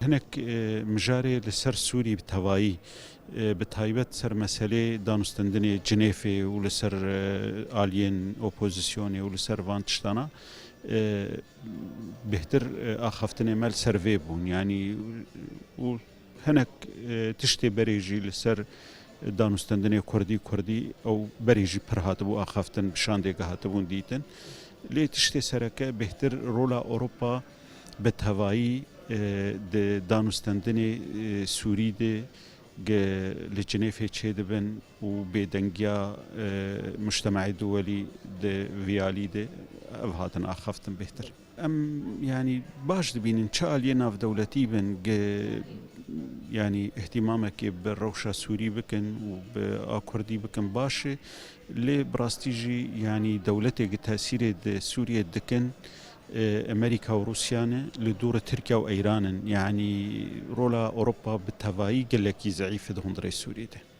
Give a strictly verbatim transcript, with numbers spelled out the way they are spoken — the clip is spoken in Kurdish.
Hinek e, mijarê li ser Sûrî bi tevayî, e, bi taybet ser meselê danûstendinê Cinêfê û li ser e, aliyên opozisyonê û li ser van tiştana e, bêhtir e, axaftinê me li ser vê bûn. Yanî û hinek e, tiştê berê jî li ser danûstendinê Kurdî, Kurdî ew berê jî pir hatibû axaftin, bi şandê ge hatibûn dîtin. Lê tiştê sereke bêhtir rola Ewropa bi tevayî e, di danûstendinê e, Sûrî de ge li Cinêfê çêdibin û bêdengiya e, mujtemaê duwelî di vî alî de ev hatin axaftin bêhtir. Em yanî baş dibînin çi aliyê navdewletî bin ge yanî îhtîmamekê bi rewşa Sûrî bikin û bi a Kurdî bikin baş e. Lê bi rastî jî yanî dewletê gi tesîrê di Sûriyê dikin e, Amerîka û Rûsya ne, li dû re Tirkiye û Îran in. Yanî rola Ewropa bi tevayî gelekî zeîf e di hundirê Sûrî de.